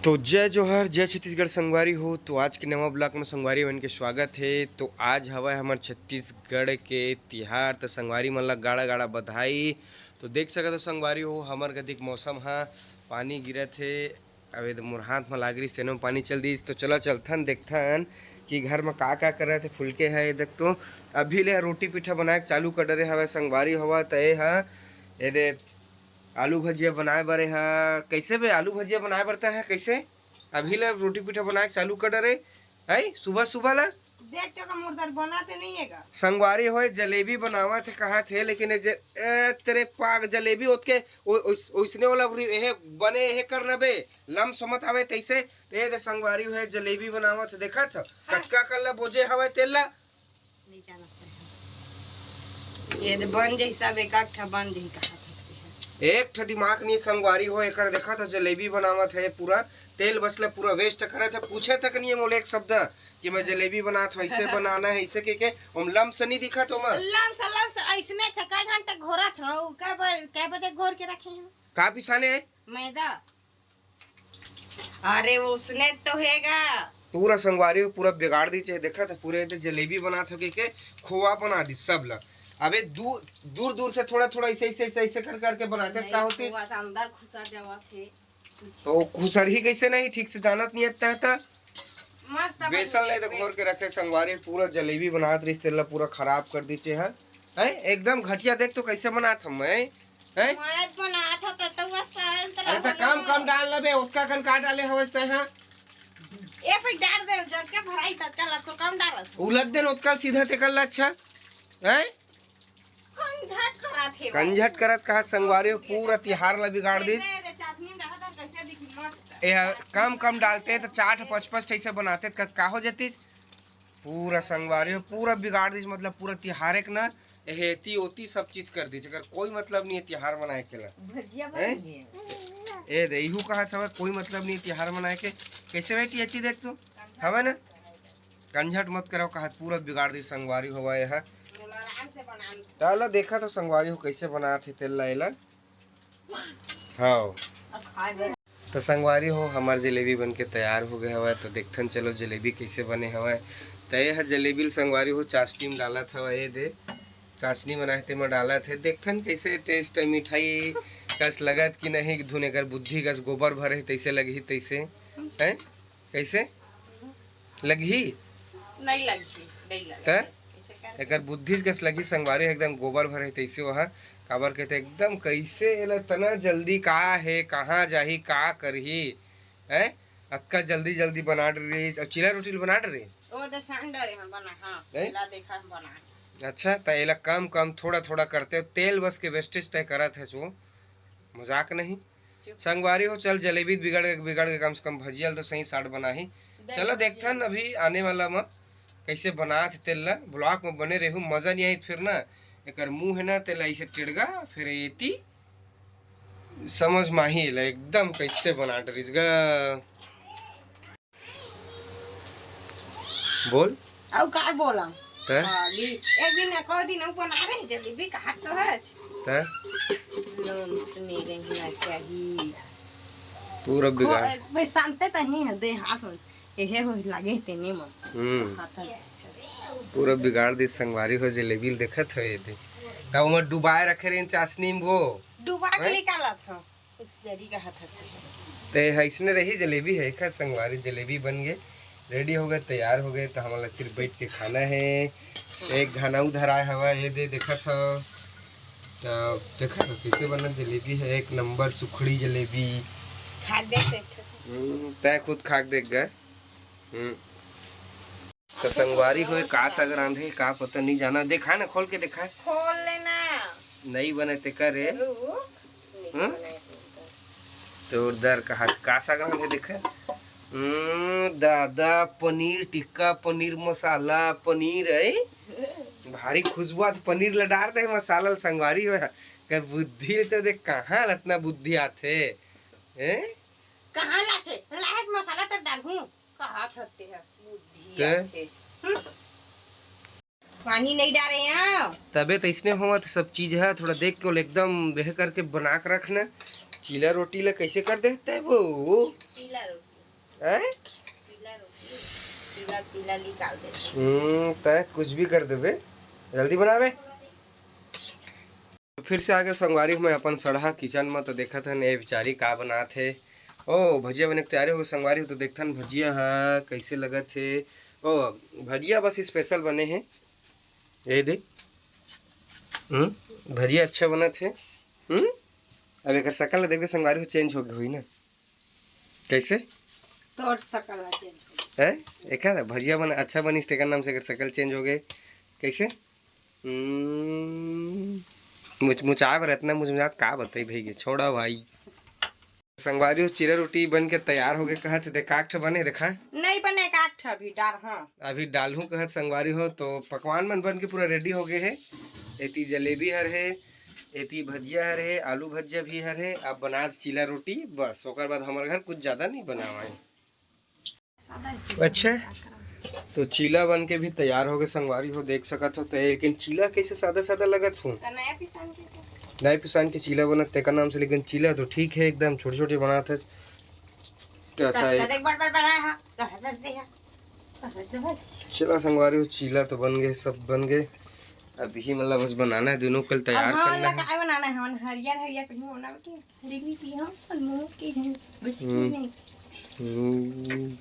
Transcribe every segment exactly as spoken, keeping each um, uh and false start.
तो जय जोहार, जय छत्तीसगढ़ संगवारी हो। तो आज के नवा ब्लॉग में संगवारी मन के स्वागत हे। तो आज हवय हमर छत्तीसगढ़ के तिहार, तो संगवारी मन ला गाड़ा गाड़ा बधाई। तो देख सकत हो संगवारी हो, हमर कतिक मौसम ह पानी गिरत हे। अब ये मोर हाथ म लाग रहिस, तेनो म पानी चल दिस। तो चलो चलथन, देखथन कि घर म का का करत हे फुलके ह। ये देख तो अभी ले रोटी पीठा बनाए के चालू कर डरे हवय संगवारी हो। त ये ह, ये दे आलू भजिया बनाए बर, ये ह कइसे बे, आलू भजिया बनाए बर त ह कइसे अभी ले रोटी पीठा बनाए के चालू कर डरे है सुबह सुबह ला। देख तो का मुर्दर बनाते नहीं है का? संगवारी होए जलेबी बनावत हे कहा थे, लेकिन ये जे, ए, तेरे पाक जलेबी ओतके ओ-, ओइस-, ओइसने वाला री-, एहे बने एहे कर न बे, लम समत आवे तैसे। ते दे संगवारी होए जलेबी बनावत हे, देखत ह कतका कल्ला बोजे हवे तेला। नहीं जानत रहे। ये दे बन जही सब एक आध ठा बन जही कहा थे। एक ठा दिमाग नहीं संगवारी हो एकर, देखत ह जलेबी बनावत हे पूरा, तेल बचले पूरा वेस्ट करत हे, पूछे तक नहीं है मोले एक शब्द कि मैं जलेबी बनात हूँ, ऐसे बनाना है, ऐसे के के ओम लम्स नहीं दिखत ओमा। लम्स, लम्स ऐसने छ, कई घंटा घोरत हूँ, कै ब-, कै बजे घोर के रखे हूँ? का पिसाने है? मैदा। अरे उसने तो हेगा। पूरा संगवारी हो, पूरा बिगाड़ दी चाहे, देखत ह पूरे तो जलेबी बनात हो के, के खोआ बना दी सब ला। अबे दू-, दूर दूर से थोड़ा थोड़ा ऐसे ऐसे ऐसे ऐसे कर करके बनाते नहीं, का होती? खोआ तो अंदर घुसा जावा थे। तो खुसरही कैसे नहीं, ठीक से जानत नहीं आता है त। मस्त बन बेसन गया ले तो पे। घोर के रखे संगवारी, पूरा जलेबी बनात रहिस, तेला पूरा खराब कर दीचे है। हैं? एकदम घटिया, देख तो कैसे बनात हम, हैं? हैं? मैं बनात ह त, त बस साल त अरे त रहल कम है। कम डाल ना बे, ओतका कन का डाले हवस तै, हाँ? ए पे डाल दे, जब के भराई तब के लग तो कम डालत। उलद देन ओतका सीधा तेकर ला अच्छा, हैं? कंझट करत हे। कंझट करत कहत संगवारी हो, पूरा तिहार ला बिगाड़ दिस। दे, दे, चाशनी में रहा था, कैसे दिखी मस्त। ए, कम कम डालते त चार ठो पाँच पाँच ठो ऐसे बनाते त का हो जातिस? पूरा संगवारी हो, पूरा बिगाड़ दिस, मतलब पूरा तिहार एक ना एहेती ओती सब चीज कर दिस, एकर कोई मतलब नहीं है तिहार मनाए के ला। भजिया हैं? बन गया। ए दे, इहू कहत हवे कोई मतलब नहीं है तिहार मनाए के। कैसे बेटी एती देख तू? हवे ना? कंझट मत करो कहत पूरा बिगाड़ दिस संगवारी हो ये ह। आराम से बना लो। चलो देखा तो संगवारी हो कैसे बनात हे तेल ला एला। हाँ। अब खा दे। तो संगवारी हो, हमार जलेबी बन के तैयार हो गए हवय। तो देखथन चलो जलेबी कैसे बने हवय। तो ये ह जलेबी ल संगवारी हो चाशनी में डालत हवय। ये दे चाशनी बनाए तेमा डालत हे। देखथन कैसे टेस्ट है, मिठाई कस लगत कि नहीं, धुन एकर बुद्धि कस गोबर भरे हे तैसे लगही तैसे। हैं? कैसे लगही? नहीं लगही, नहीं लगही। त? कैसे कर? एकर बुद्धि कस लगही संगवारी, एकदम गोबर भरे तैसे ओहा। काबर कहते एकदम कैसे एला तना जल्दी का हे, कहाँ जाही, का करही, हैं? अतका जल्दी जल्दी बना डरिस, और चीला रोटी ल बना डरिस। ओ दे सांग डरे हम बना, हाँ, हैं? एला देखा हम बना। अच्छा, त एला कम कम थोड़ा थोड़ा करते, तेल बस के वेस्टेज तय करत है सो, मजाक नहीं। चुप। संगवारी हो, चल जलेबी बिगड़ के, बिगड़ के कम से कम भजिया ल तो सही साट बनाही। दे चलो भजिया। देखथन अभी आने वाला म कैसे बनात हे तेल ला, ब्लॉग में बने रहू, मजा नहीं आई फिर ना। एकर मुंह है ना तेल ऐसे टेड़गा, फिर एती समझ माही एला एकदम कैसे बना डरिस गा। बोल। अउ का बोला? त? खाली एक दिन एको दिन उ बना रहे जलेबी, कहा तो है। त? नून से मेरे हिना चाहिए। पूरा बिगाड़। खो-, भाई शांते तो ही है, दे हाथ में। एहे हो लागे तेने मन। हम्म। हाथ है। पूरा बिगाड़ दिस संगवारी हो जलेबी ल देखत हो ये दे। त ओमा डुबाए रखे रहिन चाशनी में वो। डुबा के हैं? निकाला था। कुछ जरी का हाथ हटे। ते ह इसने रही जलेबी है, एकर संगवारी जलेबी बन गए, रेडी हो गए, तैयार हो गए, तो हमन ला सिर्फ बैठ के खाना है। एक घाना उधर आए हवा, ये दे देखत हो, तो देखत हो कैसे बनत जलेबी है, एक नंबर सुखड़ी जलेबी। खा के देख, देख। हम्म, तै खुद खा के देख गए। हम्म। तो संगवारी होए, का साग रांधे, का पता नहीं जाना। देखा ना, खोल के देखा। खोल लेना। नहीं बने ते करे। रुक। हम्म? नहीं बने तो। तोर दर का हाथ का साग रांधे देखा। हम्म, दादा, पनीर टिक्का, पनीर मसाला, पनीर है। भारी खुशबू आत पनीर ला डार दे मसाला ला संगवारी होए। कर बुद्धि तो देख कहाँ ला अतना बुद्धि आथे। हैं? कहाँ लाथे? लाहे मसाला तो डालहूँ। कहा थते है, बुद्धि ते? आथे। हम्म। पानी नहीं डारे हैं। तबे तो इसने होवत सब चीज है, थोड़ा देख के ओला एकदम बेह करके बना के रखना। चीला रोटी ला कैसे कर देते हैं वो? चीला रोटी। हैं? पीला रोटी, पीला, पीला निकाल दे। हम्म, तै कुछ भी कर देबे, जल्दी बनाबे। फिर से आगे संगवारी हो, मैं अपन सड़हा किचन में तो देखत हन, ए बेचारी का बनात हे। ओ, भजिया बने के तैयारी हो गए संगवारी हो, तो देखथन भजिया ह कैसे लगत हे। ओ, भजिया बस स्पेशल बने हे, ये दे। हम्म, भजिया अच्छा बनत हे। हम्म, अब एकर शकल ला देखबे संगवारी हो, चेंज हो गए होई ना। कैसे? तोर शकल ला चेंज हो गए। हैं? एकर भजिया बन अच्छा बनिस, तेकर नाम से एकर शकल चेंज हो गए। कैसे? हम्म, मुच-, मुचाए बर इतना मुचमुचात का बताई भई, छोड़ा भाई। संगवारी हो, चीला रोटी बन के तैयार हो गए कहत हे, देख, काक ठा बने, देखा। नहीं बने काक ठा, अभी डार, हाँ। अभी डालहूँ कहत संगवारी हो, तो पकवान मन बन के पूरा रेडी हो गए हे। एती जलेबी हर हे, एती भजिया हर हे, आलू भजिया भी हर हे। अब बनात चीला रोटी, बस ओकर बाद हमर घर कुछ ज्यादा नहीं बनावाए। अच्छा, तो चीला बन के भी तैयार हो गए संगवारी हो, देख सकत हो। तो लेकिन चीला कैसे सादा सादा लगत हो? तो नया पिसान के क्या? नया पिसान के चीला बनत तेकर नाम से, लेकिन चीला तो ठीक है एकदम, छोटे छोटे बनात है। तो अच्छा, तो एक एक बार बार बनाया है, तो हटा दे है। चला संगवारी हो, चीला तो बन गए, सब बन गए। अब यही मतलब बस बनाना है, दोनों कल तैयार अब हाँ, करना है। लगाए बनाना है, हमन हरियर हरियर कहीं होना बेटी, हरी भी पी हम, और मुंह के झन, बस की हम्म। नहीं। हम्म।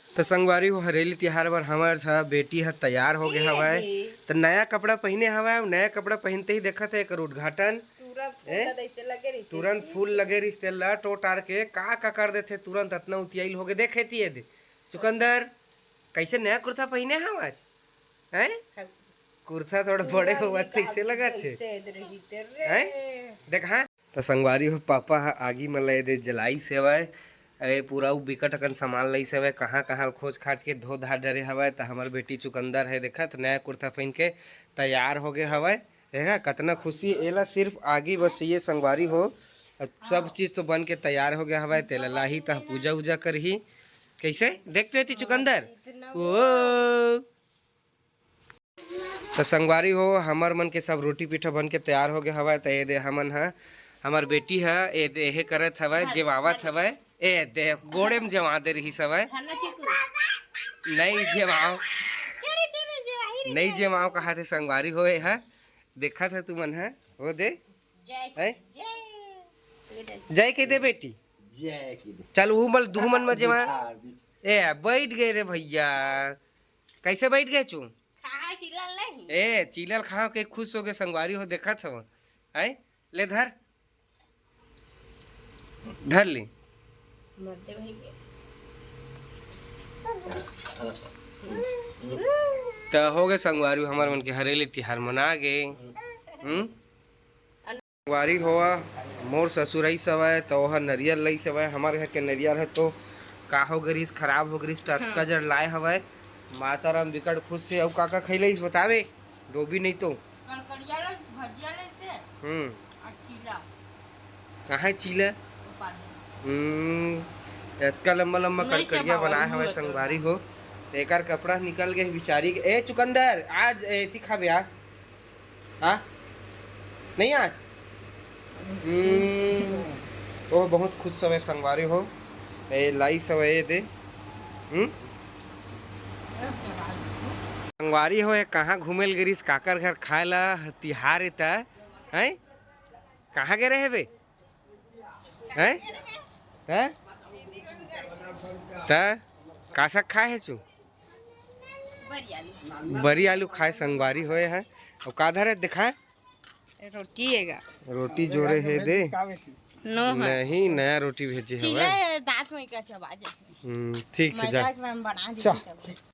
तो संगवारी हो, हरेली तिहार बर हमर ह बेटी ह तैयार हो गए ए हवय। दे। तो नया कपड़ा पहिने हवय, अउ नया कपड़ा पहिनते ही देखत है एकर उद्घाटन। तुरंत ए? फूल ऐसे लगे रहिथे। तुरंत फूल लगे रहिस, तेला टोटार के का का कर देथे, तुरंत अतना उतियाइल हो गए। देखे ती ये दे चुकंदर, कैसे नया कुर्ता पहिने हव आज, हैं? हाँ। कुर्ता थोड़ा पूरा बड़े होवत निकाल कैसे के लगत हे? जैसे रही तेरे। हैं? देख हाँ। तो संगवारी हो, पापा ह आगी म ले दे जलाइस हवय। अरे पूरा उ बिकट अकन सामान लइस हवय, कहाँ कहाँ खोज खाज के धो धा डरे हवय। त हमर बेटी चुकंदर है, देखत नया कुर्ता पहिन के तैयार हो गए हवय। देखा कतना खुशी, एला सिर्फ आगी बस चाहिए संगवारी हो। अब सब चीज तो बन के तैयार हो गया हवय, तेला लाही त पूजा उजा करही। कैसे देखते होती चुकंदर? ओ त संगवारी हो, हमर मन के सब रोटी पीठा बन के तैयार हो गए हवय। त ये दे हमन ह, हमर बेटी ह, ये दे हे करत हवय, जेवावत हवय। ए दे गोड़े में जेवा दे रही हवय। खाना चीकू। नहीं जेवाव, चलो, चलो, जेवाही रे, नहीं जेवाव कहा थे संगवारी हो। ये ह देखत है तुमन ह, वो दे। जय, हैं? जय। जय के दे बेटी। जय के दे। चल, ऊ मल, दू मन में जेवा। ए, बैठ गए रे भैया। कैसे बैठ गए चू? खाए चिल्लल नहीं। ए, चिल्लल खाओ के खुश हो गए संगवारी हो, देखत हो। हैं? ले धर। धर ली। मरते भाई के। त हो गए संगवारी, हमर मन के हरेली तिहार मना गए। हम्म? संगवारी हो, मोर ससुर आइस हवय, त ओह नरियर लइस हवय। हमर घर के नरियर ह तो का हो गरिस, खराब हो गरिस, त अतका हाँ। जड़ लाए हवय। माता राम बिकट खुश से। अउ का का खइलइस बतावे, डोबी नहीं तो। कड़कड़िया ले, भजिया ले से। हम्म। और चीला। कहाँ है चीला? ऊपर है। हम्म, अतका लंबा लंबा नहीं कड़कड़िया चबाओ, बनाए हवय मुंह संगवारी हो। त एकर कपड़ा निकल गए बिचारी के। ए चुकंदर, आज एती खाबे आ। हाँ? नहीं आज? हम्म, ओह बहुत खुश हवय संगवारी हो। ए, लाइस हवय ये दे। हम्म? संगवारी हो, ये कहाँ घूमे ल गिरिस, काकर घर खाए ला तिहार ए त, हैं? कहाँ गे रहे बे? हैं? हैं? त का साग खाए हे चू? बरी आलू। बरी आलू खाए संगवारी होए है। अउ का धरे दिखाए? रोटी हेगा। रोटी जोरे हे दे। नो है। नहीं, नया रोटी भेजे हवय। चीला दांत में का चबा जाए। हम्म, ठीक है, जा। मजाक में हम बना देते चल। सब।